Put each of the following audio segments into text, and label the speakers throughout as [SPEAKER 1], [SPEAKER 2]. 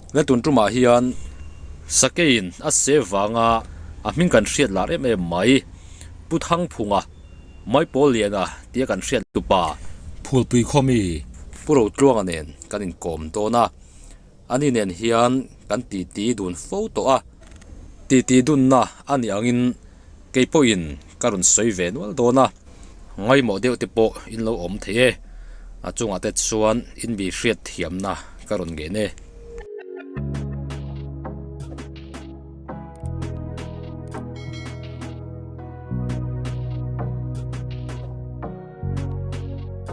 [SPEAKER 1] Le tun tumah hian sakeiin a seh vanga a hming kan hriat lar em em mai Pu Thangphunga Maipawl Liana tia kan hriat tupa Phulpui khawmi Pu Rotluanga nen kan inkawm dawn a. Ani nen hian kan titi dun fo tawh a, titi dunna a nih angin kei pawhin ka rawn sawi ve nual dawn a, ngaimawh deuh te pawh in lo awm thei e, a chungah te chuan in bi hriat thiamna ka rawn ngen e.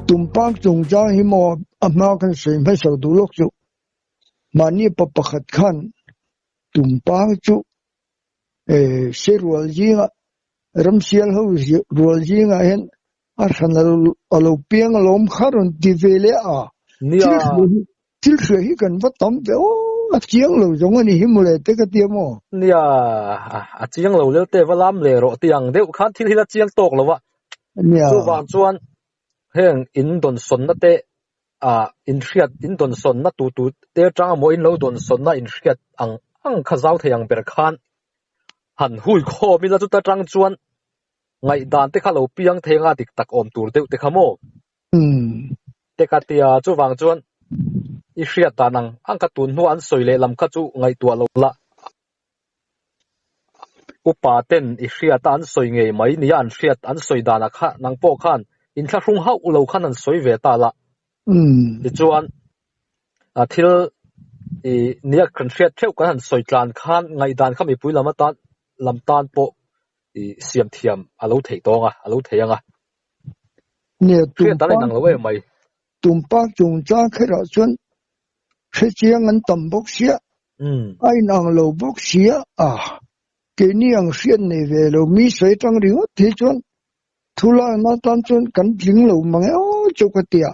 [SPEAKER 2] Tumpang chungchang hi maw a hma kan sawi hmasa duh lawk chu. Mahni pa pakhat khan tumpang chu se rual zingah ramsial ho rual zingah hian a hran a lo piang alawm kha rawn ti ve leh a. Thil hria hi kan va tam ve aw, a chiang lo zawng a ni hi mawle te ka ti a maw?
[SPEAKER 1] Nia, a chiang lo lel te va lam leh rawh ti ang deuh khan thil hi la chiang tawk lo a.
[SPEAKER 2] Nia.
[SPEAKER 1] Chuvang chuan heng in dawnsawnna te ah inhriat in dawnsawnna tu tu te atang emaw in lo dawnsawnna inhriat ang ang kha zau thei ang ber khan han hui khawm ila chuta tang chuan ngaihdan te kha lo piang thei anga dik tak awm tur deuh te kha maw te ka tia chuvang chuan i hriat dan ang ang kha tun hnuah an sawi leh lam kha chu ngaihtuah lo la. Upa ten i hriat a an sawi ngei mai nia an hriat an sawi danah kha nang pawh khan inthlahrung hauh lo khan an sawi ve ta la. Tichuan thil i nia kan hriat theuh kan han sawi tlan khan ngaihdan kha mipui lam atan lam tan pawh i siam thiam a lo theih tawng a, a lo thei ang a. Hriat dan a inang lo em mai.
[SPEAKER 2] Tumpak chungchang kherah chuan Hrechiang an tam bawk sia, a inang lo bawk sia a, keini ang hriat nei ve lo mi sawi atang ringawt hi chuan thu lakna atan chuan kan tling lo mang e aw chu ka ti a.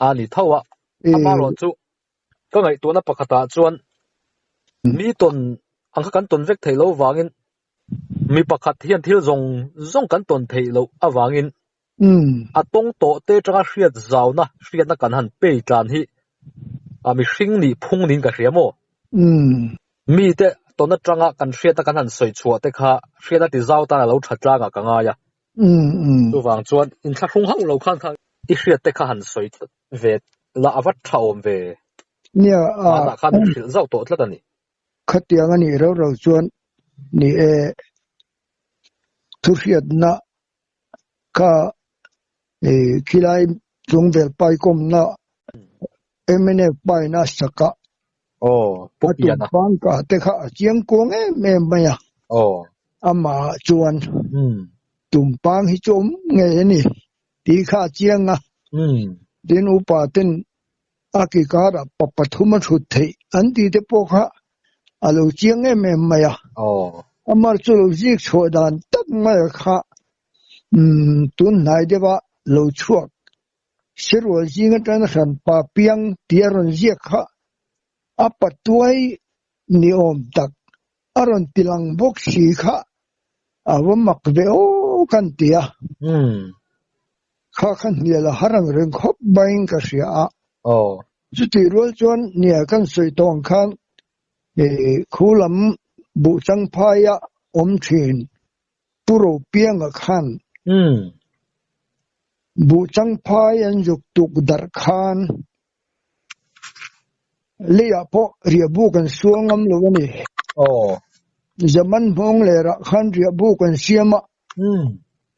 [SPEAKER 1] A ni tho a, amaherawhchu ka ngaihtuahna pakhatah chuan mi tawn ang kha kan tawn vek theih loh vangin mi pakhat hian thil zawng zawng kan tawn theih loh avangin A tawng tawh te atanga hriat zauna hriatna kan han pei tlan hi a mihring nih phung niin ka hria maw? Mite tawn atanga kan hriatna kan han sawi chhuah te kha hriatna ti zau tan a lo tha tlangah ka ngai a. Chuvang chuan inthlahrung hauh lo khan kha i hriat te kha han sawi ve la a va tha awm ve. Hmanah khan min hrilh zauh tawh tlat a ni.
[SPEAKER 2] Khatiang a nih rau rau chuan ni e, thuhriatna Kha khilai Tlungvel paikawmna mnf paina saka a tumpang kah te kha a chiang kuang em em mai a, amah chuan tumpang hi chu awm ngei a ni tih kha a chiang a, tin upa ten a ki karah pa pathum a thut theih an tih te pawh kha a lo chiang em em mai a. Amar chu lo zik chhuah dan tak mai a kha tun hnai deuh a lo chhuak Sirual zing atana hran pa piang tih a rawn ziak kha a patuai ni awm tak a rawn ti lang bawk si kha a va mak ve aw kan ti a. Kha kha hnial a har ang reng khawp maiin ka hria a. Chutih rual chuan nia kan sawi tawh ang khan khu lam buh chang phaia awm thin Pu Ropianga khan buh chang phai an zuk tuk darh khan Leiah pawh riahbuk an sual ngam lo a ni. Zaman hmawng lerah khan riahbuk an siam a,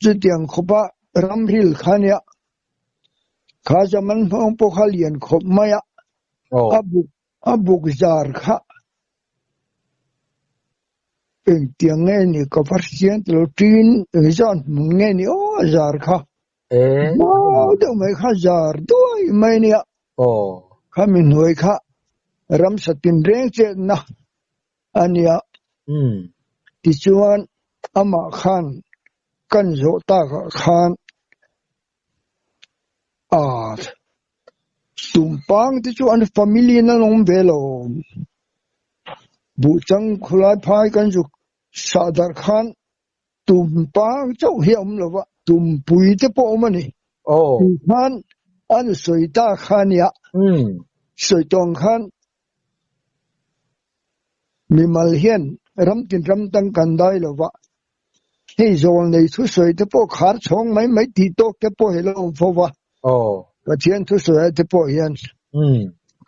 [SPEAKER 2] chutiang khawpa ramril kha nia. Kha zaman hmawng pawh kha lian khawp mai a, a buk zar kha engtiang nge ni ka va hriat lo, ṭin engzat hmun nge ni aw a zar kha. Mau deuh mai kha zar duai mai nia. Kha mi hnuai kha ramsa tinreng chetna a nia. Tichuan amah khan kan zawh takah khan tumpang te chu an family in an awm ve lo. Buhchang khawlai phai kan zuk sahdarh khan Tumpang chauh hi a awm lo va, tumpui te pawh a awm a ni. Tih khan an sawi ta kha nia. Sawi tawng khan mimal hian ram tin ram dang kan dai lo va, hei zawl nei thusawi te pawh khar chhawng mai mai tih tawk te pawh hi lo awm fo va. Pathian thusawi ah te pawh hian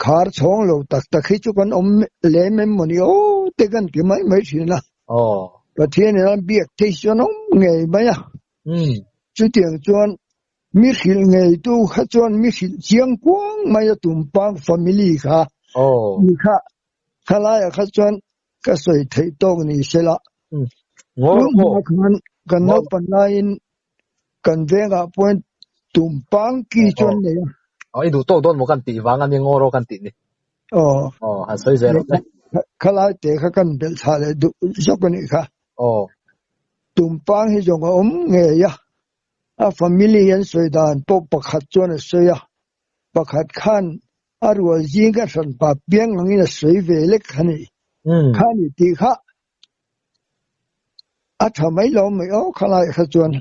[SPEAKER 2] khar chhawng lo tak tak hi chu kan awm lem em mawni aw te kan ti mai mai thin a. Pathian in a biak theih chuan awm ngei mai a. Chutiang chuan Mi hrilh ngeitu kha chuan mi hrilh chiang kuang mai a tumpang family kha ni kha khalaiah kha chuan ka sawi theih tawk ni sela. Tun hma khan kan naupan laiin kan vengah pawhin tumpang ki chu an nei a.
[SPEAKER 1] I duh tawk dawn maw kan tih vang a ni ngaw rawh kan tih ni. Aw han sawi zel rawh.
[SPEAKER 2] Khalai te kha kan belh thla leh duh zawk a nih kha. Tumpang hi zawng a awm ngei a. A family an sawi dan pawh pakhat chuan a sawi a, pakhat khan a rual zing a hran pa piang angin a sawi ve lek kha ni. Kha ni tih kha a tha mai lo mai aw khalai kha chuan.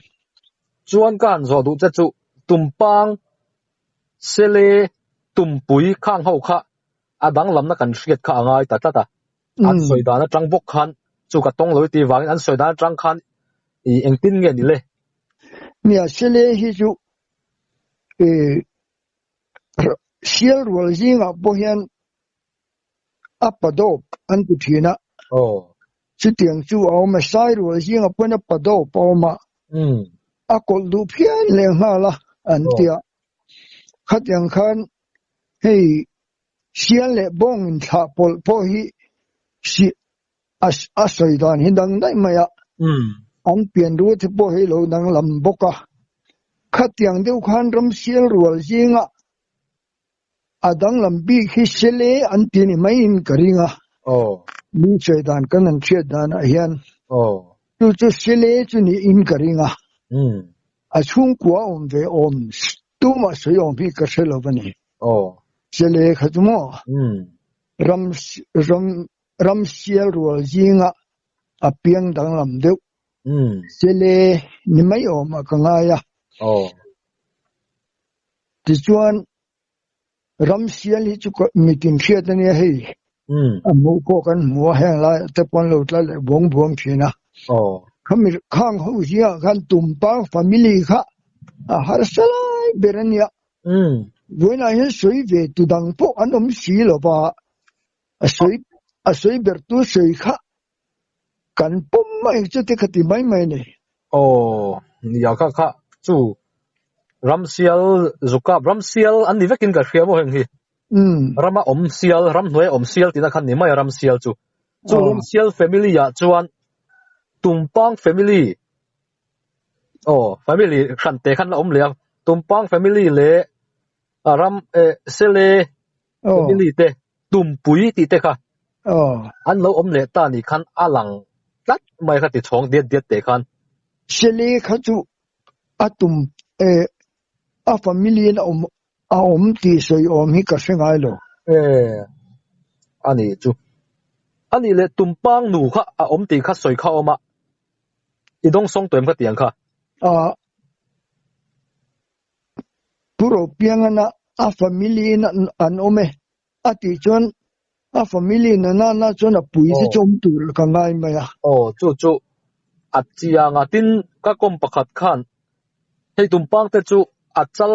[SPEAKER 1] Chuan ka han zawh duh che chu Tumpang, Sele, Tumpui khang ho kha a danglamna kan hriat kha a ngai ta tlat a. An sawi dan atang bawk khan chu ka tawng lo i tih vangin an sawi dan atang khan i engtin nge ni le?
[SPEAKER 2] Nia, Sele hi chu i sial rual zingah pawh hian a pa dawp an ti thin a. Chutiang chu a awm a, sai rual zingah pawhin a pa dawp a awm a, a kawlh duh phian leh nghal a an ti a. Khatiang khan hei Sial leh bawng inthlah pawlh pawh hi si a sawi dan hi dang daih mai a, an pian rual te pawh hi lo danglam bawk a. Khatiang deuh khan ram sial rual zinga a danglam bik hi sele an ti ni maiin ka ring a, mi sawi dan kan han hriat danah hian chu chu sele chu niin ka ring a, a chhungkua awm ve awm tumah sawi awm hi ka hre lo a ni.
[SPEAKER 1] Aw.
[SPEAKER 2] Sele kha chu maw? Ram ram ram sial rual zinga a piang danglam deuh. Sele ni mai awm a ka ngai a.
[SPEAKER 1] Aw.
[SPEAKER 2] Tichuan ram sial hi chu mitin hriat a nia hei. A hmuh pawh kan hmu a heng lai te pawn lo tla leh buang buang thin a.
[SPEAKER 1] Aw.
[SPEAKER 2] Khami khang ho zingah khan Tumpang family kha a harsa lai ber a nia. Vawiinah hian sawi ve tu dang pawh an awm si lo va, a sawi a sawi ber tu sawi kha kan pawm mai chu te kha ti mai mai a ni.
[SPEAKER 1] Aw, nia kha kha chu Ramsial zukap Ramsial an ni vekin ka hria maw heng hi. Rama awm sial, ramhnuaia awm sial tihna khan ni mai a Ramsial chu. Chu Ramsial family ah chuan Tumpang family Aw family hran te khan la awm leh a Tumpang family leh a ram eh Sele family te Tumpui tih te kha an lo awm leh ta nih khan a lang tlat mai kha ti chhawng diat diat teh khan.
[SPEAKER 2] Sele kha chu a tum eh a family in a awm a awm tih sawi awm hi ka hre ngai lo.
[SPEAKER 1] Eh a nih chu. A nih leh Tumpang nu kha a awm tih kha sawi kha a awm a. I dawng sawng tawh em ka ti ang kha?
[SPEAKER 2] A Pu Ropiangana a family in an awm e a tih chuan a family na nana chuan a pui te chu awm tur ka ngai mai a.
[SPEAKER 1] Aw chu chu a chiang a, tin ka kawm pakhat khan hei tumpang te chu a chal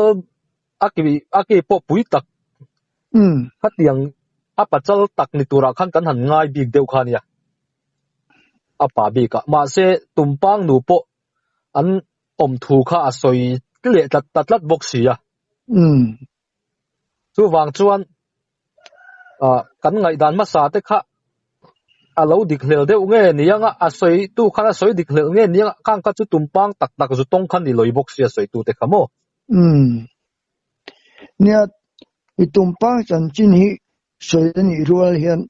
[SPEAKER 1] a ki a ki pawh pui tak khatiang a pachal tak ni turah khan kan han ngai bik deuh kha nia a pa bik a mahse tumpang nu pawh an awm thu kha a sawi leh tlat ta tlat bawk si a chuvang chuan ah kan ngaihdan hmasa te kha a lo dik hlel deuh nge ni anga a sawi tu khan a sawi dik hlel nge ni anga khang kha chu tumpang tak tak zu tawng kha ni lawi bawk si a sawi tu te kha maw.
[SPEAKER 2] Umm. Nia, i tumpang chanchin hi sawi a nih rual hian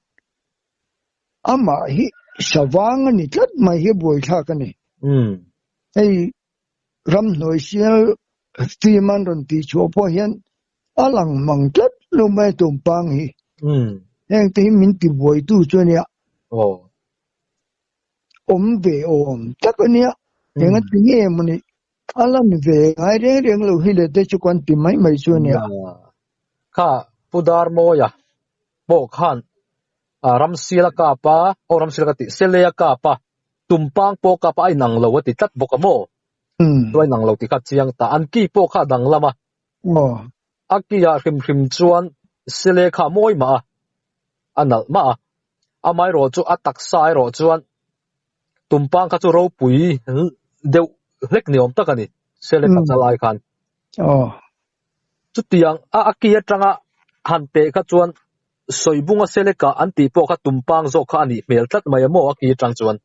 [SPEAKER 2] amah hi savang a ni tlat mai hi buaithlak a ni.
[SPEAKER 1] Umm.
[SPEAKER 2] Hei ramhnuai sial film an rawn tih chhuah pawh hian a lang mang tlat lo mai a tumpang hi.
[SPEAKER 1] Umm.
[SPEAKER 2] Heng te hi min ti buaitu chu a nia.
[SPEAKER 1] Aw.
[SPEAKER 2] Awm ve awm tak a nia. Enga ti nge mawni A lan ve ngai reng reng lo hi le te chu kan ti mai mai chu a nia.
[SPEAKER 1] Kha Pu Darmawia pawh khan Ramsial a kap a, aw Ramsial ka tih, Sele a kap a, Tumpang pawh a kap a, a inang lo a ti tlat bawk a maw? Chu a inang lo tih kha a chiang ta. An ki pawh kha a danglam a. A ki ah hrim hrim chuan Sele kha a mawi mah a, a nalh mah a. Amaherawh chu a taksa erawh chuan Tumpang kha chu ropui deuh hlek ni awm tak a ni, Sele pachal ai khan. Chutiang a a ki atanga han teh kha chuan Sawibunga Seleka an tih pawh kha Tumpang zawk kha a nih hmel tlat mai a maw a ki atang chuan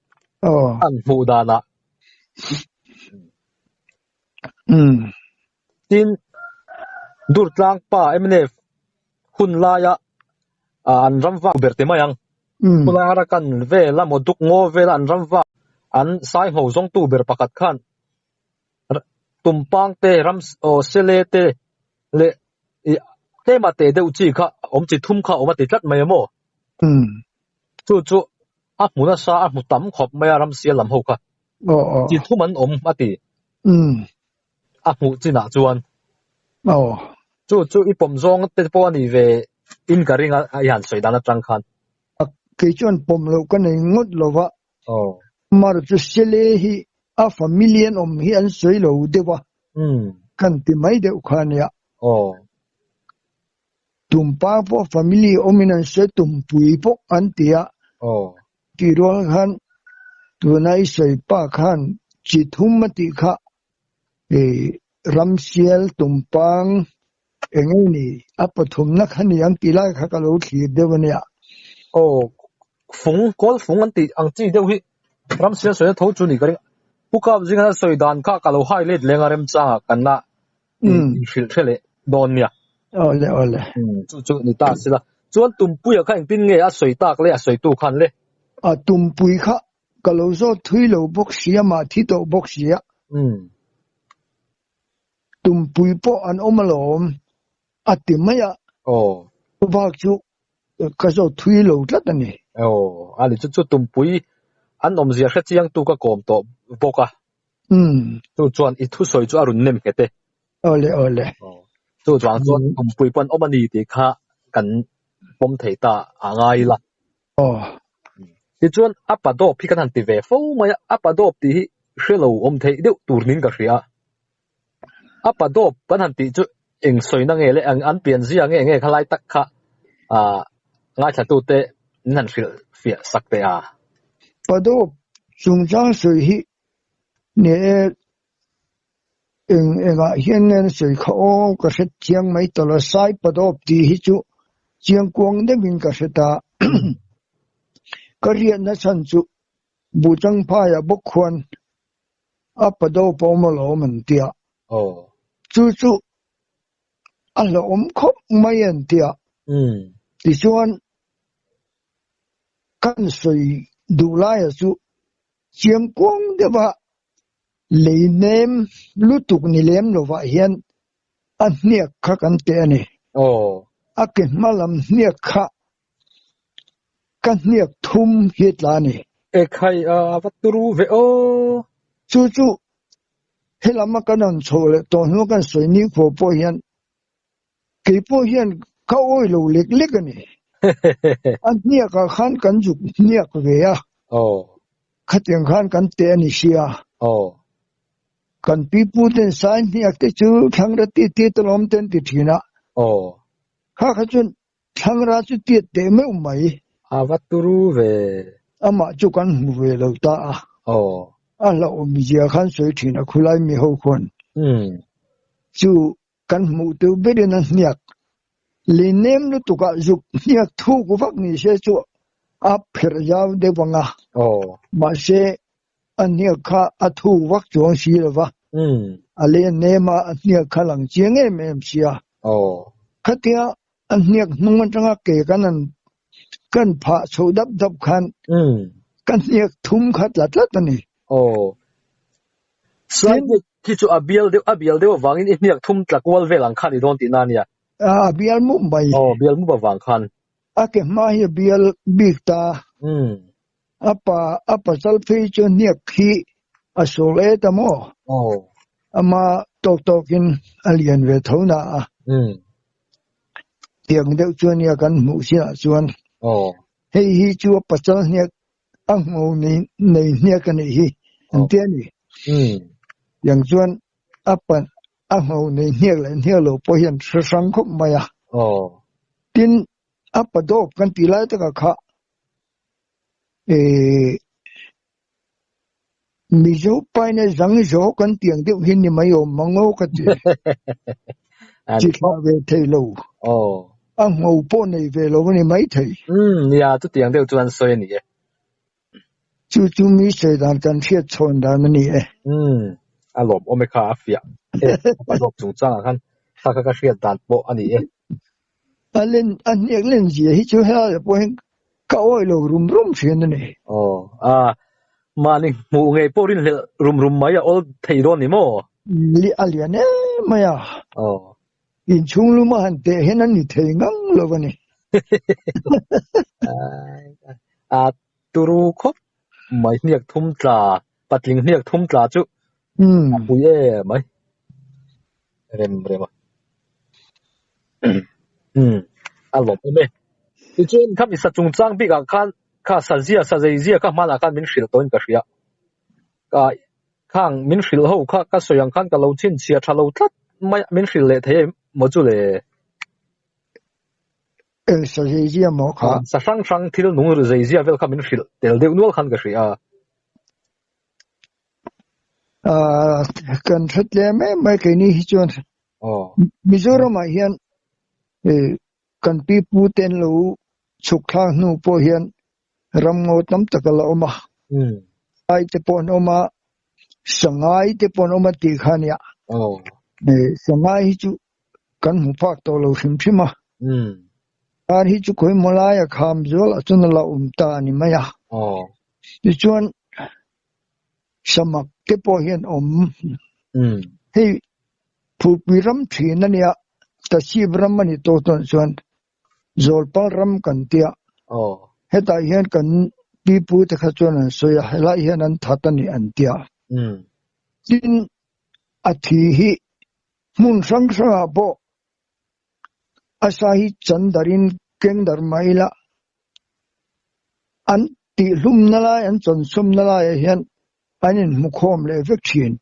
[SPEAKER 1] an hmuh danah. Tin, Durtlang pa mnf hun laia an ram vak ber ti mai ang. Khulai Arakan vela maw duk ngaw vela an ram vak an saingho zawngtu ber pakhat khan Tumpang te ram aw sele te leh ih tlema teh deuh chi kha awm chi thum kha awm a ti tlat mai a maw? Chu chu a hmu nasa a hmu tam khawp mai a ram sial lam ho kha. Chi thum an awm a ti. A hmuh chinah chuan. Chu chu i pawm zawng te pawh a ni ve in ka ring a i han sawi dan atang khan.
[SPEAKER 2] Kei chuan pawm loh ka nei ngawt lo va. Mar chu sele hi a family an awm hi an sawi lo deuh a, kan ti mai deuh kha a nia. Tumpa pawh family awmin an sawi tumpui pawh an ti a. Tih rual khan tuna i sawi pa khan chi thum a tih kha Ramsial tumpang eng nge ni a pathumna kha ni ang tih lai kha ka lo thlir deuh a nia.
[SPEAKER 1] Aw, fung, kawl fung an tih ang chi deuh hi Ramsial sawina tho chu ni ka ring. Pu Kap zinga sawi dan kha ka lo hai let leng a remchangah kan la inhrilh hre leh dawn nia.
[SPEAKER 2] Awle awle.
[SPEAKER 1] Chu chu ni ta sila. Chuan Tumpuia kha engtin nge a sawi tak le a sawitu khan le?
[SPEAKER 2] A Tumpui kha ka lo zawt thui lo bawk sia mah thi tawh bawk sia. Tumpui pawh an awm alawm a ti mai a. Bak chu ka zawt thui lo tlat a ni.
[SPEAKER 1] Aw, a ni chu chu Tumpui an awmzia hre chiangtu ka kawm tawh bawk a. Chu chuan i thusawi chu a rawn nem nghet e.
[SPEAKER 2] Awle awle.
[SPEAKER 1] Chu chuang chuan Tumpui pawh an awm a ni tih kha kan pawm thei ta a ngai ila. Tichuan a pa dawp hi kan han ti ve fo mai a, a pa dawp tih hi hre lo awm theih deuh tur niin ka hria a. A pa dawp kan han tih chu eng sawina nge le, an pian zia nge nge kha lai tak kha ngaithlatute min han hrilh fiah sak teh a.
[SPEAKER 2] Pa dawp chungchang sawi hi ni e Eng engah hian nge an sawi kha aw ka hre chiang mai ta lo, Sai Padawp tih hi chu chiang kuang deuhin ka hre ta. Ka riatna chhan chu Buhchangphaiah bawk khuan a Padawp a awm alawm an ti a. Chu chu a hlauhawm khawp mai an ti a. Tichuan kan sawi duh laia chu Chiang kuang deuha lei nem lutuk ni lem lovah hian a hniak kha kan teh a ni. A ke hma lam hniak kha ka hniak thum hi a tla a ni.
[SPEAKER 1] Ekhai a va turu ve aw.
[SPEAKER 2] Chu chu helam a kan rawn chhoh leh tawh hnu a kan sawi ni khawh pawh hian Kei pawh hian ka awi lo lek lek a ni. A hniakah khan kan zuk hniak ve a. Khatiang khan kan teh a ni sia. Kan pipu ten sai hniak te chu thlangra ti ti te lawm te an ti thin a. Kha kha chuan thlangra chu tiat teh meuh mai.
[SPEAKER 1] A va turu ve.
[SPEAKER 2] Amah chu kan hmu ve lo ta a. A hlauhawm zia khan sawi thin a khulai mi ho khuan. Chu Kan hmuh teuh berin a hniak. Lei nem lutukah zuk hniak thuk vak ni se chu a pherh zau deuh ang a. Mahse, a hniak kha a thuk vak chuang si lo va. A lei a nem a, a hniak kha lang chiang em em sia. Khatia a hniak hnung atanga ke kan han kan phah chhoh dap dap khan ka hniak thum kha tla tlat a ni.
[SPEAKER 1] Slide hniak khi chu a bial deuh a bial deuh avangin i hniak thum tla kual vel ang khan i dawn tihna a nia.
[SPEAKER 2] A bial mup mai.
[SPEAKER 1] Aw, bial mup avang khan.
[SPEAKER 2] A ke hma hi a bial bik ta. A pa a pasal phei chu hniak khi a sawl e ta maw?
[SPEAKER 1] Aw.
[SPEAKER 2] Ama tawk tawkin a lian ve tho na a. Tiang deuh chuan nia kan hmuh chinah chuan hei hi chu a pasal hniak a ngo nei nei hniak a nih hi an ti a ni. Tiang chuan a pa a ngo nei hniak leh hniak lo pawh hian hre hrang khawp mai a. Tin, a pa dawp kan tih lai takah kha eh Mizo paina zang zo kan tiang deuh hi ni mai awm mang aw ka ti. Chi thlah ve thei lo. A ngo pawh nei ve lo a ni mai thei.
[SPEAKER 1] Umm nia chutiang deuh chuan sawi a ni e.
[SPEAKER 2] Chu chu mi sawi dan kan hriat chhawn dan a ni e.
[SPEAKER 1] Umm a lawm awm e kha a fiah e a pa dawp chungchangah khan kha kha ka hriat dan pawh a ni e.
[SPEAKER 2] A len a hniak len zia hi chu helai ah pawh hian ka awih lo rum rum thin a ni.
[SPEAKER 1] Aw a mahni hmuh ngei pawh rinhlelh rum rum mai a awl thei dawn ni maw?
[SPEAKER 2] Li a lian em mai a.
[SPEAKER 1] Aw.
[SPEAKER 2] Inchhung luma han teh hian a ni thei ngang lo a ni.
[SPEAKER 1] A turu khawp mai hniak thum tla patling hniak thum tla chu a pui em mai. Rem rem a. Umm a lawm awm e. Tichuan khami sa chungchang bikah khan kha sa zia sa zei zia kha hmanah khan min hrilh tawhin ka hria. Ka khang min hrilh ho kha ka sawi ang khan ka lo chhinchhiah tha lo tlat mai a min hrilh leh thei em maw chu le?
[SPEAKER 2] Eng sa zei zia maw kha?
[SPEAKER 1] Sa hrang hrang thil nung zei zia vel kha min hrilh tel deuh nual khan ka hria.
[SPEAKER 2] Kan hre tlem em mai keini hi chuan Mizoram ah hian kan pi pu te an lo chhuk thlak hnu pawh hian ram ngo tam tak a la awm a, ai te pawh an awm a, sangai te pawh an awm a tih kha nia. Sangai hi chu kan hmu phak tawh lo hrim hrim a, ar hi chu khawimaw laia kham zual ah chuan a la awm ta a ni mai a. Tichuan samak te pawh hian awm. Hei Phulpui ram thin a nia, Tasip ram a ni tawh chuan chuan Zawlpal ram kan tia. Hetah hian kan pipu te kha chuan an sawi a, helai hian an that a ni an tia. Tin, a thi hi hmun hrang hrangah pawh a sa hi chan darin keng dar mah ila an tihhlumna lai, an chawnchhawmna laiah hian an inhmukhawm leh vek thin.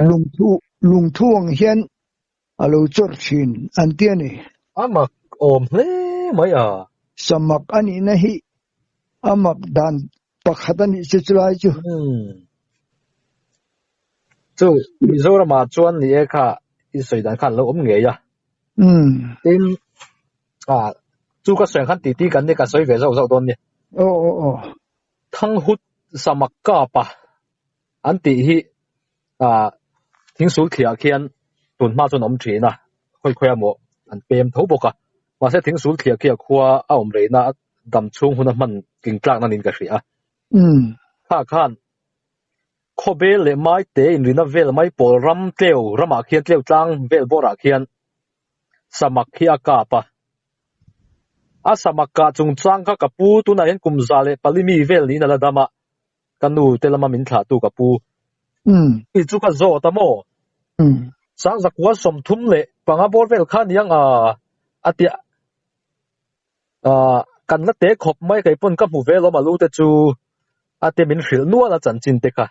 [SPEAKER 2] Lungthu lungthu ang hian a lo chawrh thin an ti a ni.
[SPEAKER 1] A mak awm hle mai a.
[SPEAKER 2] Samak a nihna hi a mak dan pakhat a nih chu chulai chu.
[SPEAKER 1] Chu Mizoramah chuan ni e kha i sawi dan khan lo awm ngei a. Tin ah chu ka sawi ang khan titi kan ni ka sawi ve zauh zauh dawn nia.
[SPEAKER 2] Aw aw aw.
[SPEAKER 1] Thanghut samak kapa an tih hi ah thingsul thliah khian tun hma chuan a awm thin a, khawi khawi emaw an pem tho bawk a. Mahse thingsul thliah khi a khua a awm reina dam chhung huna hman tling tlakna niin ka hria a. Kha khan Khawbel leh Maite inrina vel mai pawl ram tleu ramah khian tleu tlang vel bawrah khian samak hi a kap a. A samak kah chungchang kha ka pu tunah hian kum 104 mi vel niin a la dam a, ka nu te lama min thlahtu ka pu hi chu ka zawt a maw? Sangzakua 35 bawr vel kha aniang a a tia Ahh kan la te khawp mai kei pawn ka hmu ve lawm a lu te chu a te min hrilh nual a chanchin te kha.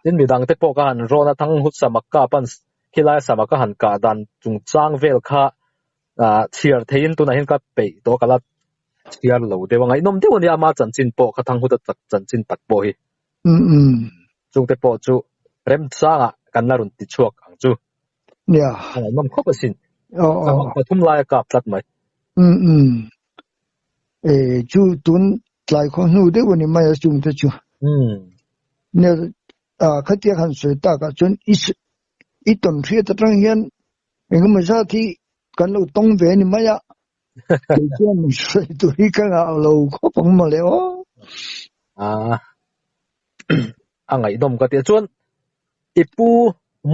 [SPEAKER 1] Tin midang te pawh ka han rawn a thang hut samak ka pan khilai samak ka han kah dan chungchang vel kha ahh chhiar theiin tunah hian ka peih tawh ka la chhiar lo deuh a ngaihnawm deuh a nia ama chanchin pawh kha thang hut a chanchin tak pawh hi. Chung te pawh chu remchangah kan la rawn ti chhuak ang chu.
[SPEAKER 2] Nia.
[SPEAKER 1] A ngaihnawm khawp asin. Samak pathum lai a kap tlat mai.
[SPEAKER 2] Umm umm. E chu tun tlai khaw hnu deuh a ni mai a chung te chu.
[SPEAKER 1] Umm.
[SPEAKER 2] Nia a khatia han sawi takah chuan i i tawn hriat atang hian engemaw zat hi kan lo tawng ve a ni mai a. Kei chuan min sawi tur hi ka ngah lo khawp ang mawle aw.
[SPEAKER 1] A a ngaihnawm ka ti a chuan I pu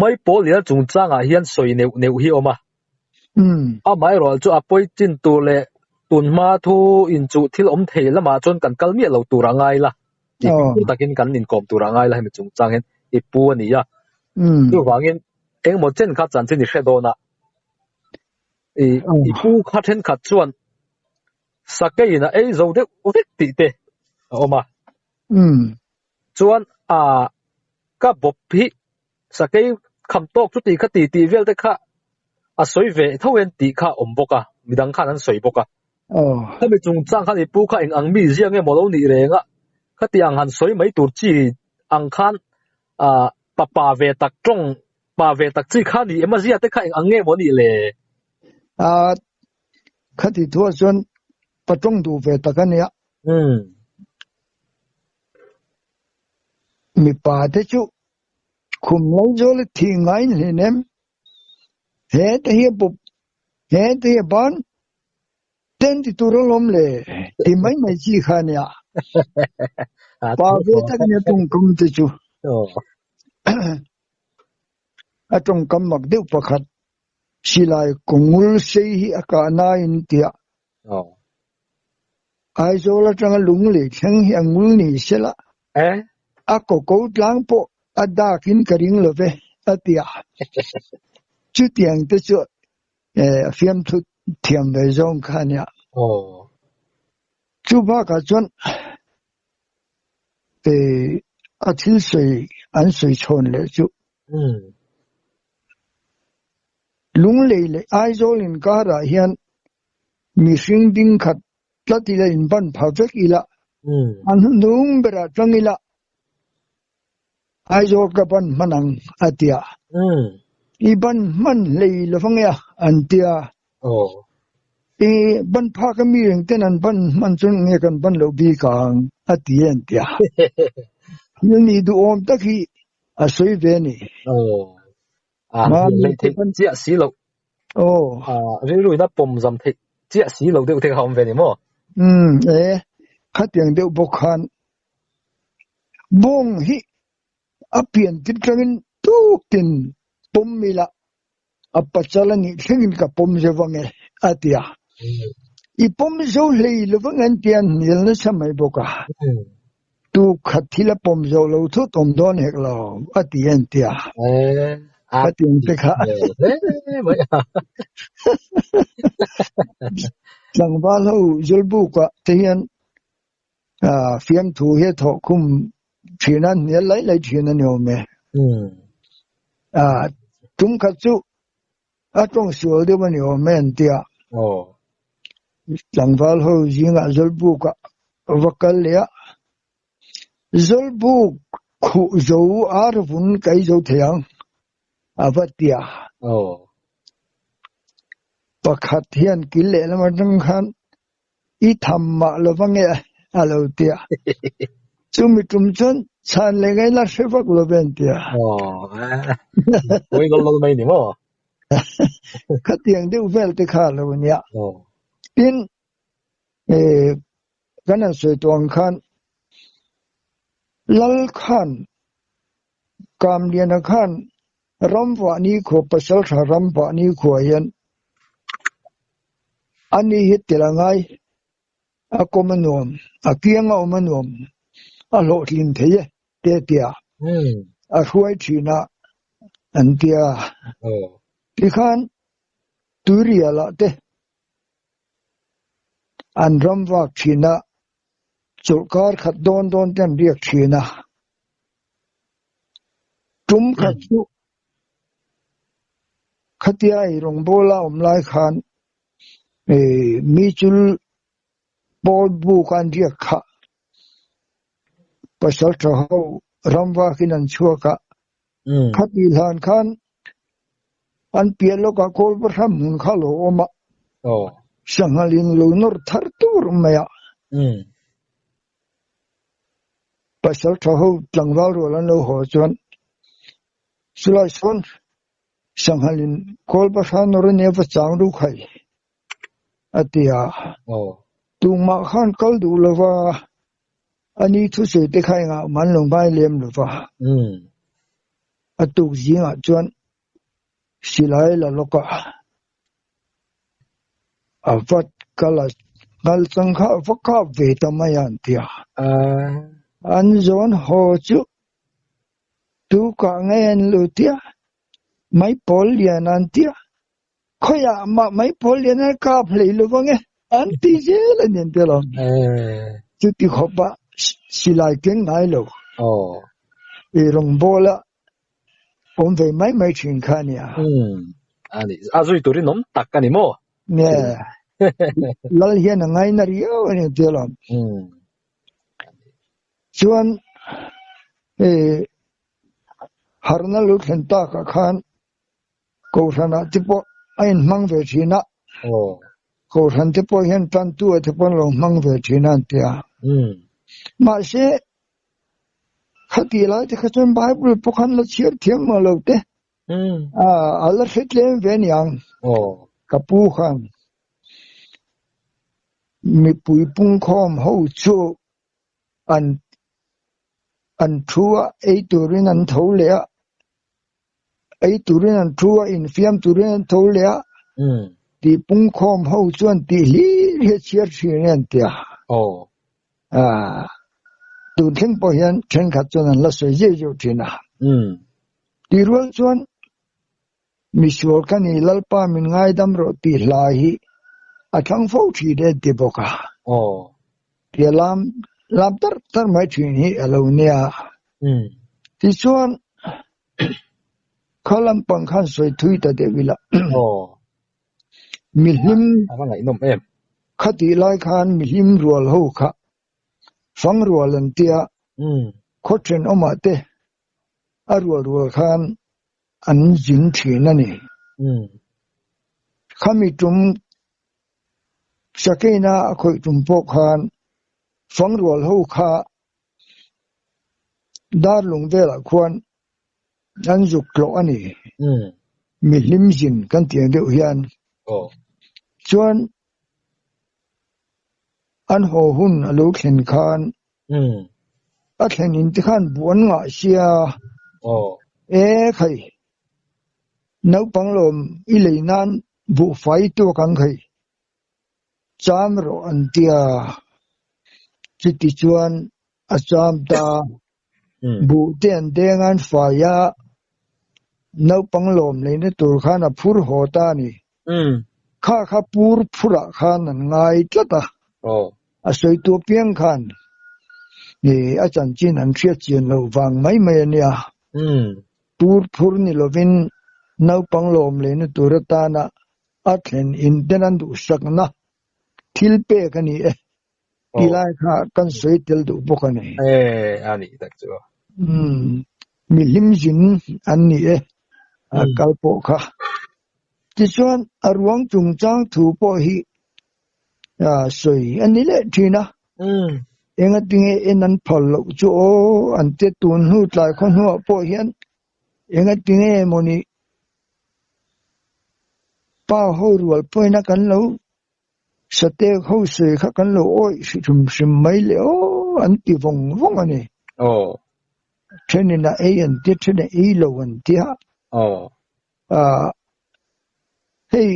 [SPEAKER 1] Maipawl lian chungchangah hian sawi neuh neuh hi a awm a. Amaherawh chu a pawi chin tur leh tunhma thu inchuh thil awm thei lamah chuan kan kal miah lo tur a ngai la. Tih fimkhur takin kan inkawm tur a ngai la hemi chungchang hian i pu a ni a. Chuvangin engemaw chen kha chanchin i hre dawn a. I i pu kha thenkhat chuan sakeiin a ei zo deuh vek tih te a awm a. Chuan a ka bawp hi sakei kham tawk chu ti kha ti tih vel te kha a sawi ve tho en tih kha a awm bawk a, midang khan an sawi bawk a. Khami chungchang khan i pu kha eng ang mi zia nge maw lo nih reng a, khati ang han sawi mai tur chi ang khan pa pa ve tak tawng pa ve tak chi kha ni em a zia te kha eng ang nge maw nih le?
[SPEAKER 2] A khati thuah chuan pa tawng duh ve tak a nia. Mipa te chu khum lai zawl i thih ngai hlen em? He te hi a bawp, he te hi a ban, ten ti tur alawm le ti mai mai chi kha a nia. Pa ve tak a nia tawngkam te chu. A tawngkam mak deuh pakhat silai kawngul sei hi a kah nain tiah Aizawl atanga lunglei thleng hi a ngul ni sela, a kaw ko tlang pawh a dakin ka ring lo ve, a ti a. Chutiang te chu a fiamthu thiam ve zawng kha a nia. Chu bakah chuan a thil sawi an sawi chhawn leh chu Lunglei leh Aizawl inkarah hian mihring ding khat tlat ila inban pha vek ila, a hnuhnung berah tang ila Aizawl ka ban hman ang a ti a. I ban hman hlei lo vang e a an ti a. I ban phak a mi reng ten an ban hman chuan nge kan ban loh bik ang a ti e an ti a. Thil nih duhawm tak hi a sawi ve a ni.
[SPEAKER 1] A hmuh theih chiah si loh.
[SPEAKER 2] Aw.
[SPEAKER 1] A rilru in a pawm zam theih chiah si lo deuh te kha a awm ve ni maw?
[SPEAKER 2] Umm e, khatiang deuh bawk khan bawng hi a pian tir tangin tuk tin pawm ila a pachal a nih thlengin ka pawm zo vang e a ti a. I pawm zo hlei lo vang an ti a, an hnial nasa mai bawk a. Tu khat thil a pawm zo lo thut awm dawn hek lo a ti a an ti a. A ti ang te kha. Tlangval ho Zawlbuk ah te hian fiamthu hi a thawh khum thin a, hnial lai lai thin a ni awm e. Tum khat chu A tawng sual deuh a ni awm e an ti a. Tlangval ho zingah Zawlbuk ah va kal leh a, Zawlbuk khuh zo ar vun kai zo thei ang a va ti a. Pakhat hian kil lehlam atang khan i tham mah lo va nge a lo ti a. Chumi tum chuan chhan leh ngai la hre vak lo ve an ti a.
[SPEAKER 1] Pawi lawlh lawlh mai ni maw?
[SPEAKER 2] Khatiang deuh vel te kha lo nia. Tin, kan han sawi tawh ang khan Lal khan Kamliana khan Ramvahni khua Pasaltha Ramvahni khua hian ani hi tel a ngai, a kawm a nuam, a kiang a awm a nuam, a hlawhtlin thei e te tia a hruai thin a an tia. Tikhan Tuirialah te an ramvak thin a, chawlhkar khat dawn dawn te an riak thin a. Tum khat chu khatia ei rawngbawla awm lai khan mi chul pawl buk an riak kha pasal tha ho ramvakin an chhuak a, khati hlan khan an piah lawkah kawl va hram hmun kha a lo awm a, sanghal in lo nawr thar tur mai a. Pasal tha ho tlangval rual an lo haw chuan chulai sawn sanghal in kawl bahra nawr a nia va chang ru khai a ti a. Tumah khan kal duh lova a ni thusawi te kha engah mah an lo ngai lem lova. A tuk zingah chuan silai la lawk a. A vat kal a ngal chang kha a va kap ve ta mai a an ti a. An zawn haw chu tu kah ngei an lo ti a, mai pawl lian an ti a. Khawiah mah mai pawl lian a kap hlei lo vang e, an ti zel a ni an ti alawm. Chuti khawpa silai keng ngai lo. I rawngbawla awm ve mai mai thin kha a nia.
[SPEAKER 1] A ni, a zui turin awm tak a ni maw?
[SPEAKER 2] Nge, Lal hian a ngaina riau a ni an ti alawm. Chuan harhna lo thlen takah khan Kohhranah te pawh a inhmang ve thin a, Kohhran te pawh hian tantu ah te pawh an lo hmang ve thin a an ti a. Mahse, khatih lai te kha chuan Bible pawh khan la chhiar thiam mah lo te, a la hre tlem ve aniang. Ka pu khan mipui pungkhawm ho chu an an thu a, ei turin an tho leh a, ei turin an thu a, infiam turin an tho leh a, tih pungkhawm ho chuan tih hlir hi a chhiar thin e an ti a. Tun thleng pawh hian thenkhat chuan an la sawi zeuh zeuh thin a. Tih rual chuan misual ka ni Lalpa min ngaidam rawh tih hla hi a thlang fo thin e an ti bawk a. Tia lam lam tar tar mai thin hi a lo nia. Tichuan kha lampang khan sawi thui ta deuh ila. Mihlim khatih lai khan mihlim rual ho kha fang rual an tia khaw thenawmah te a rual rual khan an zin thin a ni. Khami tum Sakeina a khawih tum pawh khan fang rual ho kha Darlung velah khuan an zuk tlawh a ni. Mihlim zin kan tih ang deuh hian. Chuan an haw hun a lo thlen khan a thlen in te khan buh an ngah sia. E khai, naupang lawm i lei nan buhfai tuak ang khai. Cham rawh an ti a, chuti chuan a cham ta. Buh te an deng a, an fai a, naupang lawm leina tur khan a phur haw ta a ni. Kha kha pur phurah khan an ngai tlat a, a sawitu apiang khan a chanchin an hriat chian loh vang mai mai a nia. Pur phur ni lovin naupang lawm leina tur atana a thlen in ten an duhsakna thil pek a ni e tih lai kha kan sawi tel duh bawk a ni.
[SPEAKER 1] E a nih tak chu.
[SPEAKER 2] Umm mi hlim zin an ni e a kal pawh kha. Tichuan a ruang chungchang thu pawh hi sawi a ni leh thin a. Engatinge en an phal loh chu aw an ti tun hnu tlai khaw hnuah pawh hian Engatinge mawni pa ho rual pawina kan lo satek ho sawi kha kan lo awih hrim hrim mai le aw an ti vawng vawng a ni.
[SPEAKER 1] Aw.
[SPEAKER 2] Thenin a ei an tia, then a ei lo an tia.
[SPEAKER 1] Aw.
[SPEAKER 2] Ah, hei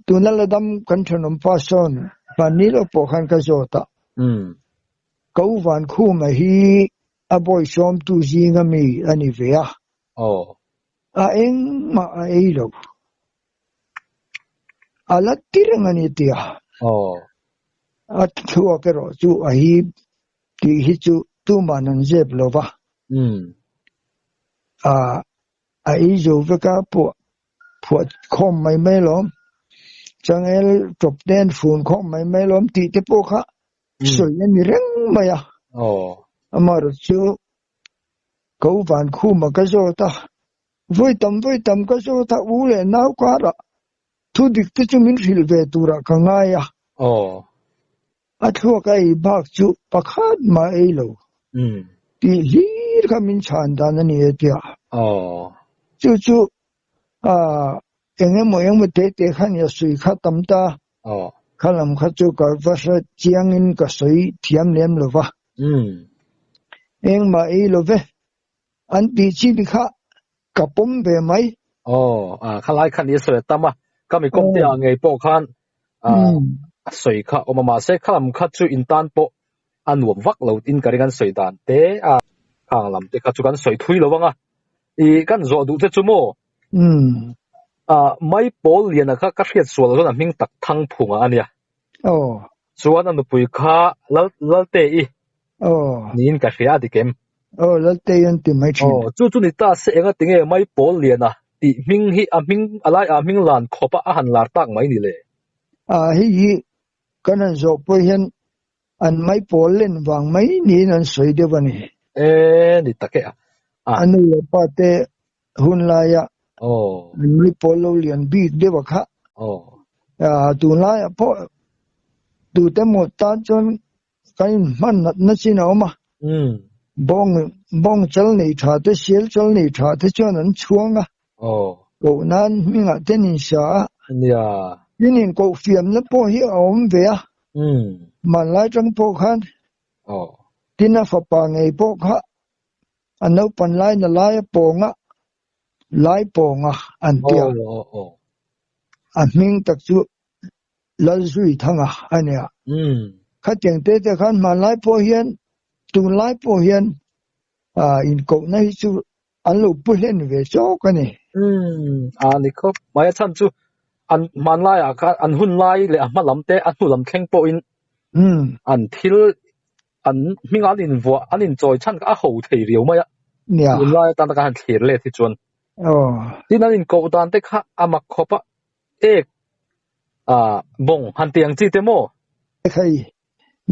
[SPEAKER 2] tuna la dam kan thenawm pa sawn hmanni lo pawh khan ka zawt a.
[SPEAKER 1] Umm.
[SPEAKER 2] Ko Vankhuma hi A bawisawmtu zinga mi a ni ve a.
[SPEAKER 1] Aw.
[SPEAKER 2] A engmah a ei lo. A la ti reng a ni tia.
[SPEAKER 1] Aw.
[SPEAKER 2] A thluak erawh chu a hip tih hi chu tuman an zep lo va.
[SPEAKER 1] Umm.
[SPEAKER 2] A a ei zo vek a phuah phuah khawm mai mai alawm. Changel tawp te an fun khawm mai mai alawm tih te pawh kha sawi a ni reng mai a. Amaherawh chu ko van khuma ka zawt a, vawi tam vawi tam ka zawt a, u leh nau karah thu dik te chu min hrilh ve turah ka ngai a. A thluak a ei bak chu pakhat mah ei lo tih hlir kha min chhan dan a ni e tia. Chu chu eng emaw eng emaw te te kha nia sawi kha tam ta. Kha lam kha chu ka va hre chiangin ka sawi thiam lem lo va. Engmah ei lo ve. An tih chin kha ka pawm ve mai.
[SPEAKER 1] Aw, kha lai khan i sawi a tam a, ka mi kawm te ah ngei pawh khan a sawi kha awm a, mahse kha lam kha chu in tan pawh a nuam vak lo tin ka ring an sawi dan te a, khang lam te kha chu kan sawi thui lo ang a, i kan zawh duh te chu maw? Ah, Maipawl Liana kha ka hriat sual chuan a hming tak Thangphunga a nia.
[SPEAKER 2] Aw.
[SPEAKER 1] Chuan a nupui kha Lal Laltei
[SPEAKER 2] Aw.
[SPEAKER 1] niin ka hria a dik em?
[SPEAKER 2] Aw, Laltei an ti mai thin.
[SPEAKER 1] Aw, chu chu ni ta se enga tinge Maipawl Liana tih hming hi a hming a lai ah hming lan khawp a a han lar tak mai ni le?
[SPEAKER 2] Ah, hei hi kan han zawh pawh hian an Maipawl len vang mai niin an sawi deuh a ni.
[SPEAKER 1] E, ni tak e a.
[SPEAKER 2] A nu leh pa te hun laia an maipawl lo lian bik deuh a kha. Tunlaiah pawh tute maw tan chuan kan inhman natna chin a awm a. Bawng bawng chal nei tha te, sial chal nei tha te chuan an chhuang a. Koh nan hmingah te an insa a. Tin inkoh fiamna pawh hi a awm ve a. Hmanlai tang pawh khan tin a fapa ngei pawh kha A naupan laina lai a pawng a, lai pawng a an ti a. A hming tak chu Lalzuithanga a ni a. Khatiang te te khan hmanlai pawh hian, tunlai pawh hian inkohna hi chu an lo pu hlen ve chawk a ni.
[SPEAKER 1] A ni khawp mai. A chhan chu an hmanlaiah khan an hun lai leh a hma lam te a hnu lam thleng pawhin an thil an hming an invuah an inchawi chhan kha a ho thei riau mai a
[SPEAKER 2] Nia.
[SPEAKER 1] Tunlai atana ka han thlir let hi chuan
[SPEAKER 2] Aw.
[SPEAKER 1] Tin an inkoh dan te kha a mak khawp a ek ah bawng han ti ang chi te maw?
[SPEAKER 2] Hei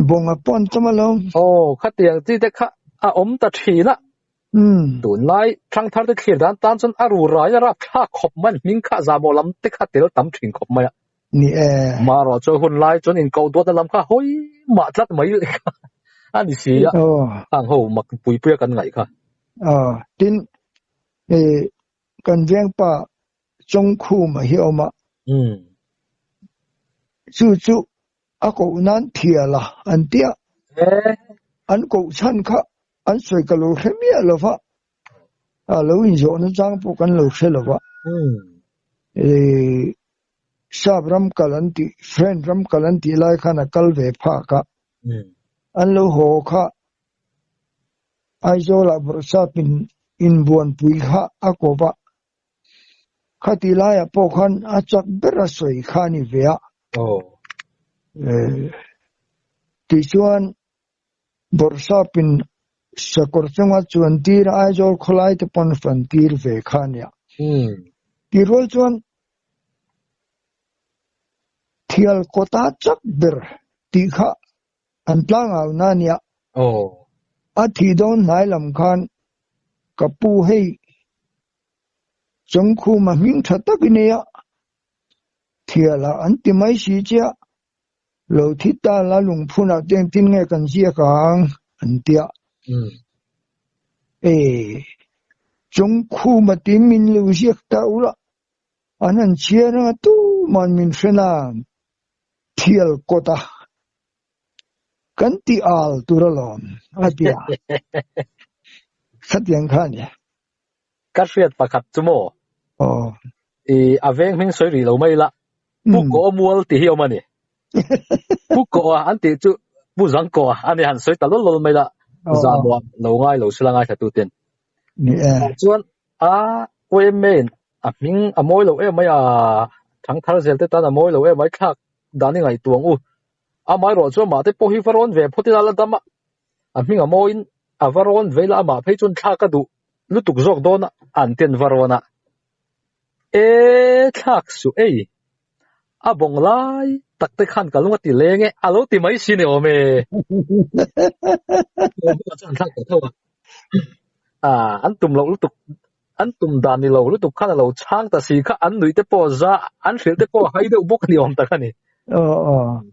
[SPEAKER 2] bawng a pawn chawm alawm.
[SPEAKER 1] Aw khatiang chi te kha a awm ta thin a. Tunlai thangthar te thlir dan tan chuan a ru rai a rapthlak khawp mai an hming kha zahmawh lam te kha tel tam thin khawp mai a.
[SPEAKER 2] Ni e.
[SPEAKER 1] Marawh chu hun lai chuan inkoh duatna lam kha hawi mah tlat mai kha a ni si a. Hang ho mak pui pui a kan ngaih kha.
[SPEAKER 2] Aw, tin e kan vengpa Chawngkhuma hi a awm a. Chu chu a koh nan thial a an ti a. An koh chhan kha an sawi ka lo hre miah lo va, a lo inzawhna chang pawh kan lo hre lo va. Sap ram kal an tih, friend ram kal an tih lai khan a kal ve phak a. An lo haw kha Aizawlah Bawrhsapin inbuanpui kha a ko va. Khati laiah pawh khan a chak ber a sawi kha a ni ve a. Tichuan Bawrhsapin sakawr chunga chuan tir a Aizawl khawlai te pawn fan tir ve kha a nia. Tih rual chuan thial kawta chak ber tih kha an tlangau na a nia. A thih dawn hnai lam khan ka pu hei Chawngkhuma hming tha tak i nei a, thial ah an ti mai si che a, lo thi ta la lungphunah te engtin nge kan ziak ang an ti a. E, Chawngkhuma tin min lo ziak ta ula, an han chhiar anga tuman min hre nang, thial kawt a kan ti al tur alawm a ti a. Khatiang kha a ni.
[SPEAKER 1] Ka hriat pakhat chu maw?
[SPEAKER 2] Aw.
[SPEAKER 1] I a veng hming sawi rih lo mai la. Pu Kaw Mual tih hi awm a ni. Pu Kaw a an tih chu Pu Zang Kaw a ani han sawi ta lawl lawl mai la. Zahmawh lo ngai lo sila ngaithla ten.
[SPEAKER 2] Ni e.
[SPEAKER 1] Chuan a YMA in a hming a mawi lo em mai a thangthar zel te tan a mawi lo em mai thlak dan i ngaihtuah ang u. Amaherawh chu amah te pawh hi va rawn ve phawt ila la dam a. A hming a mawiin a va rawn veila amah phei chuan thlak a duh lutuk zawk dawn a an ten va rawn a. E thlak suh ei, a bawng lai tak te khan ka lung a ti leng e, a lo ti mai si ni awm e. Chuan thlak ta tho a. Ah, an tum loh lutuk, an tum dan ni lo lutuk khan a lo chhang ta si kha an nuih te pawh za, an hrilh te pawh hai deuh bawk ni awm tak a ni.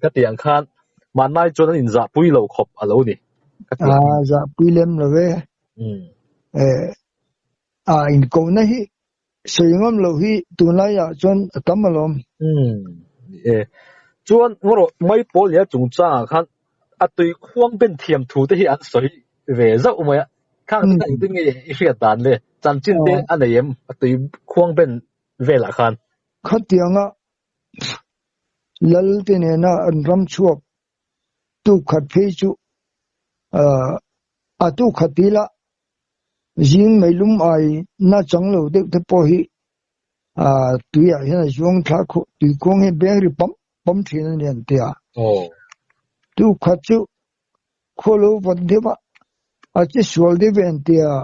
[SPEAKER 1] Ka ti ang khan hmanlai chuan an inzahpui lo khawp a lo ni.
[SPEAKER 2] Ka ti ang. Zahpui lem lo e. A inkohna hi sawi ngam loh hi tunlaiah chuan a tam alawm.
[SPEAKER 1] Ni e. Chuan ngarawh Maipawl leh a chungchangah khan a tui khuang ben thiam thu te hi an sawi ve zauh mai a. Khang te kha engtin nge i hriat dan le? Chanchin te a nei em a tui khuang ben velah khan?
[SPEAKER 2] Khatianga Lal te nena an ram chhuak tuk khat phei chu a tuk khat ila zing meilum ai na chang lo deuh te pawh hi Tuiah hian a zuang thla khuh tuikhuang hi beng ri pam pam thin a ni an ti a. Tu khat chu khaw lo vat deuh a, a che sual deuh ve an ti a.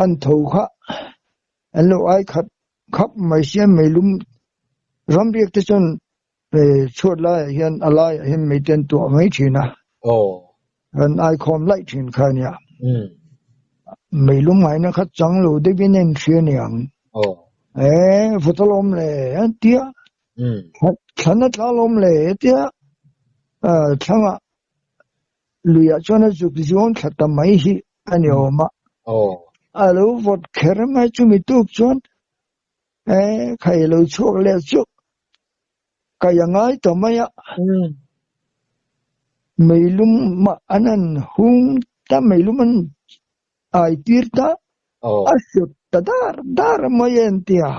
[SPEAKER 2] An tho kha an lo ai khat khap mai sia meilum ramriak te chuan chhuat laiah hian a laiah hian mei te an tuah mai thin a. An aikhawm laih thin kha a nia. Meilum ngaihna kha chang lo deuhin a inhria a niang. E vawt alawm le an ti a. Thlan a tla alawm le a ti a. Thlangah luiah chuan a zuk zuang thla ta mai hi a ni awm a. A lo vawt kher mai chumi tuk chuan e khai lo chhuak leh chu kai a ngai ta mai a. Meilum mah an han hung ta meilum an ai tir ta a hrawt ta dar dar mai a an ti a.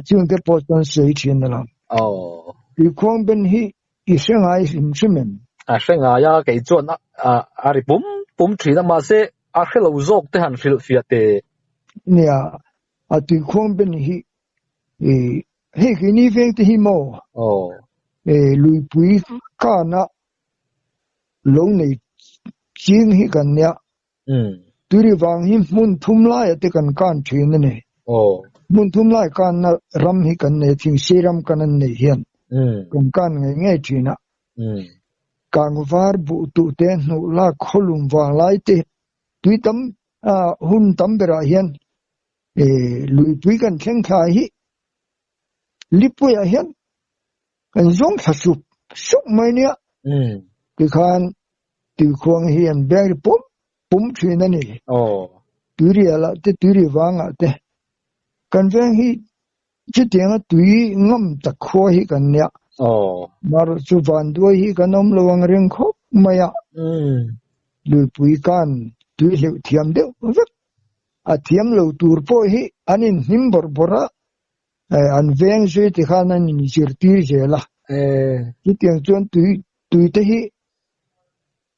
[SPEAKER 2] Chungte pawh chuan sawi thin a lo. Tuikhuang ben hi i hre ngai hrim hrim em?
[SPEAKER 1] A hre ngai a, kei chuan a ri pum pum thin a, mahse a hre lo zawk te han hrilh fiah teh.
[SPEAKER 2] Nia, a tuikhuang ben hi hei keini veng te hi maw luipui kana lo nei ching hi kan nia. Turi vang hi hmun thum laiah te kan kan thin a ni. Hmun thum lai kanna ram hi kan nei thing si ram kan an neih hian kan kan ngei ngei thin a. Kangvar buh tuh te hnuh lak khawlum vang lai te tui tam hun tam berah hian luipui kan thleng thla hi lipuiah hian kan zawng thla sup sup mai nia. Tikhan tuikhuang hi an beng ri pum pum thin a ni. Tuirialah te tuiri vangah te kan veng hi chutianga tui ngam tak khua hi kan nia. Marawh chu vanduai hi kan awm lo ang reng khawp mai a. Luipui kan tui hleuh thiam deuh vek. A thiam lo tur pawh hi an inhnim bawrh bawrh a. An veng zui ti khan an inzirtir zel a. Chutiang chuan tui tui te hi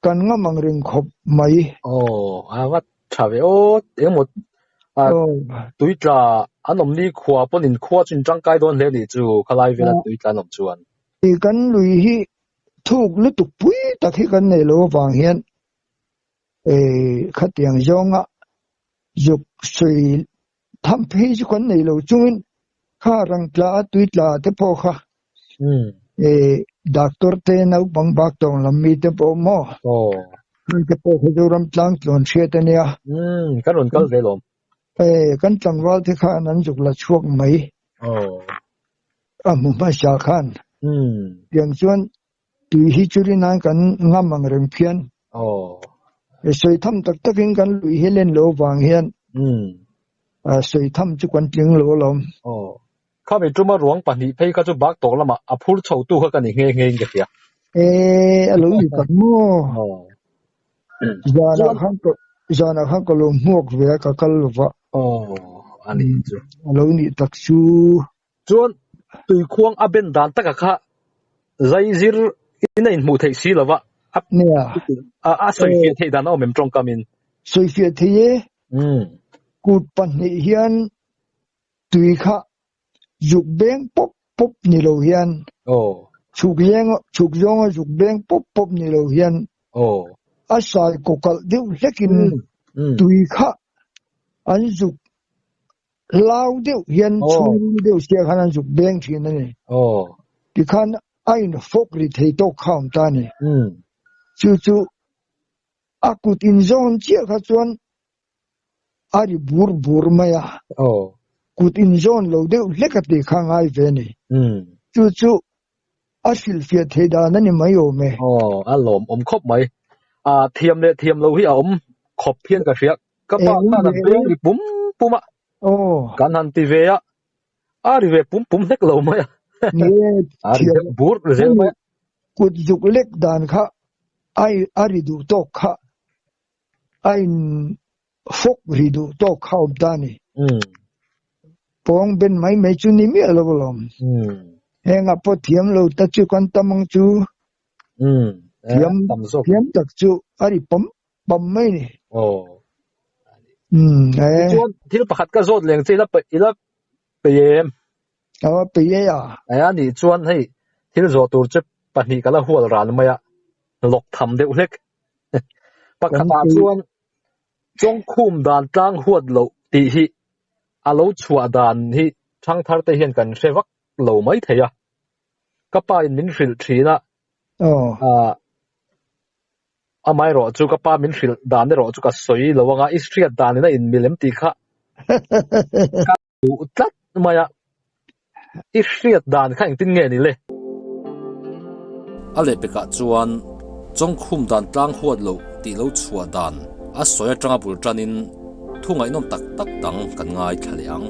[SPEAKER 2] kan ngam ang reng khawp mai.
[SPEAKER 1] Aw, a va tha ve aw, engemaw tui tla an awm ni khua pawn in khua chu in tangkai dawn hle nih chu khalai vela tui tla an awm chuan.
[SPEAKER 2] Kan lui hi thuk lutuk pui tak hi kan nei lo avang hian khatiang zawnga zuk sawi Tham phei chu kan nei lo chungin kha rang tla a tui tla te pawh kha doctor te naupang bak tawng lam mi te pawh maw hei te pawh kha Zoram tlang tlawn hriat a nia.
[SPEAKER 1] Kan rawn kal ve lawm.
[SPEAKER 2] Kan tlangval te khan an zuk la chhuak mai. A hmu hmasa khan. Tiang chuan tui hi chu rin an kan ngam ang reng phian. Sawi tham tak takin kan lui hi len lo vang hian sawi tham chu kan tling lo alawm.
[SPEAKER 1] Khami tuma ruang pahnih phei kha chu bak tawk lamah a phur chho tu kha ka ni nghe nghe in ka hria.
[SPEAKER 2] E, a lo ni tak maw? Zanah khan ka zanah khan ka lo hmuak ve a ka kal lova.
[SPEAKER 1] A ni chu.
[SPEAKER 2] A lo nih tak chu.
[SPEAKER 1] Chuan tuikhuang a ben dan taka kha zai zir in a inhmuh theih si lova, a a sawifiah theih dan a awm em tawngkam in?
[SPEAKER 2] Sawifiah thei e. Kut pahnih hian tui kha zuk beng pawp pawp ni lo hian, chhuk leng chhuk zawnga zuk beng pawp pawp ni lo hian a sai kawkalh deuh hlekin tui kha an zuk Lau deuh hian chhung deuh sia khan an zuk beng thin a ni. Tikhan a in fawk ri thei tawk kha awm ta a ni. Chu chu a kut in zawn chiah kha chuan a ri bur bur mai a. Kut in zawn lo deuh hlek a tih kha ngai ve a ni. Chu chu a hrilhfiah thei dan a ni mai awm e.
[SPEAKER 1] Aw, a lawm awm khawp mai. A thiam leh thiam lo hi a awm khawp hian ka hria. Ka pa khan a beng ri pum pum a. Kan han ti ve a, a ri ve pum pum hlek lo mai a. A ri deuh bur zel mai a.
[SPEAKER 2] Kut zuk lek dan kha a ri duh tawk kha a in fawk ri duh tawk kha awm ta a ni. Pawng ben mai mai chu ni miah lo alawm. Hengah pawh thiam lo ta chu kan tam ang chu. Thiam thiam tak chu a ri pam pam mai ni. Umm e.
[SPEAKER 1] Tichuan thil pakhat ka zawt leng che ila ila pe em?
[SPEAKER 2] Aw pe e a.
[SPEAKER 1] Aia nih chuan hei thil zawh tur che pahnih ka la hual ran mai a, lawk tham deuh hlek. Pakhatah chuan Chawngkhum dan tlang huat loh tih hi a lo chhuah dan hi thangthar te hian kan hre vak lo mai thei a. Ka pa in min hrilh thin a, ah amaherawh chu ka pa min hrilh dan erawh chu ka sawi lo anga i hriat dan in a inmil em tih kha ka duh tlat mai a, i hriat dan kha engtin nge ni le? A lehpekah chuan Chawngkhum dan tlang huat loh tih lo chhuah dan a sawi atanga bul tanin thu ngaihnawm tak tak dang kan ngaithla leh ang.